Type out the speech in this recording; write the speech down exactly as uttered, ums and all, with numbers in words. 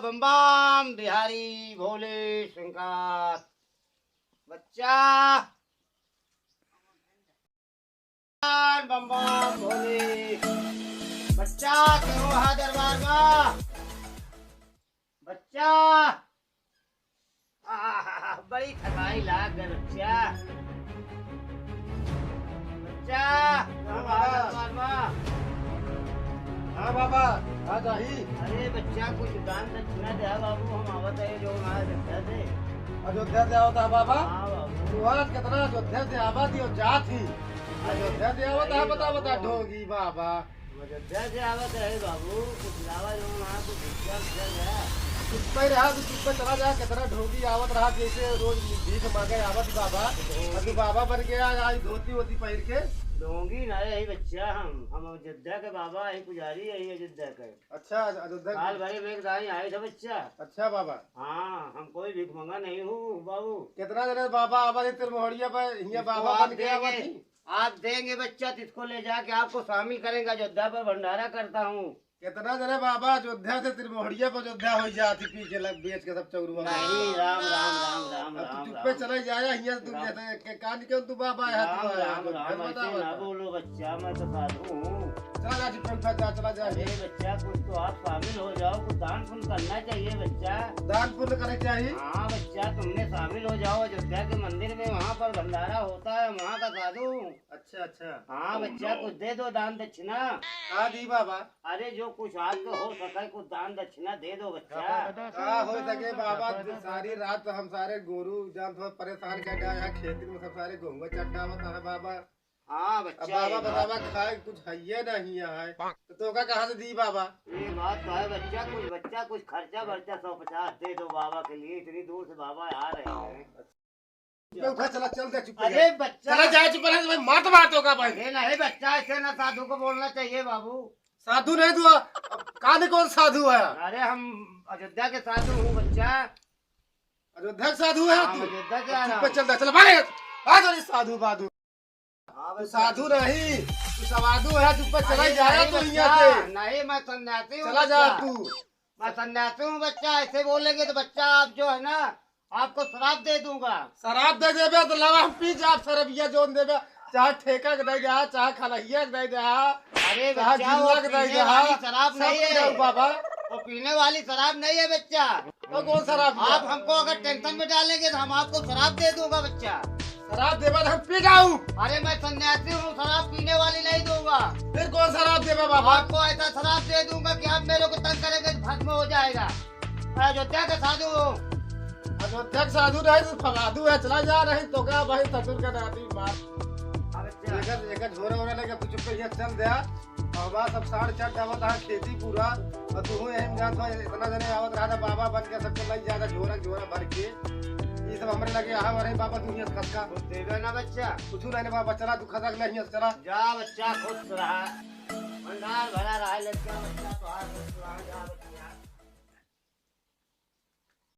बम बम बिहारी भोले शंकर। बच्चा, बम बम भोले। बच्चा, केहू हा दरबार मा? बच्चा, आहा, बड़ी थकाई लाग गए बच्चा। बच्चा, हाँ बाबा। हाँ बाबा, आ जाही। अरे बच्चा, कुछ दान दक्षिणा दे बाबू, हम आवत है जो हमारे अयोध्या से। अयोध्या से आवत है बाबा? हाँ बाबू। तू आज कितना अयोध्या से आवा दियो जात ही। अरे अयोध्या से आवत है, नहीं बता, बता, बाबू। ढोंगी बाबा। अयोध्या से आवत है बाबू, कुछ लावा जो वहाँ कुछ भिक्षा उक्षा है। चुप्पे रहा, तू चुप्पे चला जा, कितना ढोंगी आवत रहा, जैसे रोज भीख मांगे आवत बाबा। ढोंगी। अब तू बाबा बन गया, आज धोती वोती पहन के। ढोंगी ना है बच्चा, हम, हम अयोध्या के बाबा, यही पुजारी है, यही अयोध्या के। अच्छा, अयोध्या के। साल भरे में एक दाई आए थे बच्चा। अच्छा बाबा। हाँ, हम कोई भिखमंगा नहीं हूँ बाबू। कितना जने बाबा आवा थे तेरे मोहड़िया पे, हिया इसको बाबा आप बन के आवा देंगे। थी। आप देंगे बच्चा, तो इसको ले जाके आपको शामिल करेंगे, अयोध्या पर भंडारा करता हूँ। कितना जने बाबा अयोध्या से त्रिमोहड़िया पर अयोध्या हो जाती, पी के लग बेच के सब चौरुआ। नहीं, राम, राम, राम, राम, अब तू राम, चुप्पे राम। चला जाया, हियां से तू राम। जैसे के कान के तू बाबा है, राम, तू राम, अयोध्या राम, में ऐसे बतावा ना था। बोलो बच्चा, मैं तो साधु हूँ। चला जा, चुप्पे उठा जा, चला जा। अरे बच्चा, कुछ तो आप शामिल हो जाओ, कुछ दान पुण्य करना चाहिए बच्चा। दान पुण्य करे चाहिए। हाँ बच्चा, तुमने शामिल हो जाओ अयोध्या के मंदिर में, वहाँ पर भंडारा होता है, वहाँ का साधु हूँ। अच्छा, अच्छा। हाँ तो बच्चा, नो। कुछ दे दो दान दक्षिणा। का दी बाबा? अरे जो कुछ आपके हो सके कुछ दान दक्षिणा दे दो बच्चा। का हो सके बाबा, सारी रात हम सारे गोरू जान थोड़ा परेशान कर दिया, यहाँ खेती में सब सारे गेहूं चट्टा बता है बाबा। हाँ अब बच्चा, बाबा ये बात बतावा, खाए कुछ हइये नहीं है, तो तोका कहाँ से दी बाबा? ये बात तो है बच्चा, कुछ बच्चा कुछ खर्चा बर्चा सौ पचास दे दो बाबा के लिए, इतनी दूर से बाबा आ रहे हैं। चुप्पे उठा, चला, चल दे, चुप्पे अरे जा। बच्चा। चला जा, चुप्पे रह, भाई, मार तो मार तोका भाई। अरे नहीं बच्चा, ऐसे ना साधु को बोलना चाहिए बाबू। साधु नहीं तू, अब कहाँ ने कौन साधु है? अरे हम अयोध्या के साधु हूँ बच्चा। अयोध्या के साधु है हाँ, तू? अयोध्या के अब आ रहा चुप्पे हूँ। चल दे, चला भाग। आ जा रे साधु बाधु। हाँ तू बच्चा। साधु नहीं, तू सवाधु है, चुप्पे चला अरे जाया नहीं तू यहाँ बच्चा, से। नहीं मैं सन्यासी हूँ चला जा बच्चा। तू। मैं सन्यासी हूँ बच्चा, ऐसे बोलेंगे तो बच्चा आप जो है ना, आपको श्राप दे दूंगा। श्राप दे देबे तो लावा हम पी जाब शरबिया जोन देबे, चाहे ठेका के दे दे, चाहे खलहिया के दे दे। अरे चाहे बच्चा, वो जुआ के दे पीने दे। वाली शराब सब नहीं पी है। जाओ बाबा। वो पीने वाली शराब नहीं है बच्चा। तो कौन शराब है? आप हमको अगर टेंशन में डालेंगे तो हम आपको शराब दे दूंगा बच्चा। शराब देबा तो हम पी जाऊ। अरे मैं सन्यासी हूँ, शराब पीने वाली नहीं दूंगा। फिर कौन शराब देबा बाबा? आपको ऐसा शराब दे दूंगा कि आप मेरे को तंग करेंगे तो भस्म हो जाएगा। मैं अयोध्या का साधु हूँ। अयोध्या का साधु नहीं तो फगादू है, चला जा नहीं तो क्या भाई ससुर का नाती मार। अब क्या? एकर, एकर झोरा वोरा लेके तू चुप्पे यहाँ चल दे। और हमारा सब साढ़ चढ़ जावत है खेती पूरा। और तू यही में जात हो, इतना जने आवत रहा था बाबा बन के सबके लग जाता झोरा, झोरा भर के। ये सब हमरे लगे यहाँ मरे बाबा, तू यहाँ खसका। कुछ देगा ना बच्चा? कुछ नहीं बाबा, चला तू खसक ले यहाँ से, चला। जा बच्चा, खुश रहा, भंडार भरा रहा, लड़का बच्चा तो हाथ में सुहाग जा बच्चा।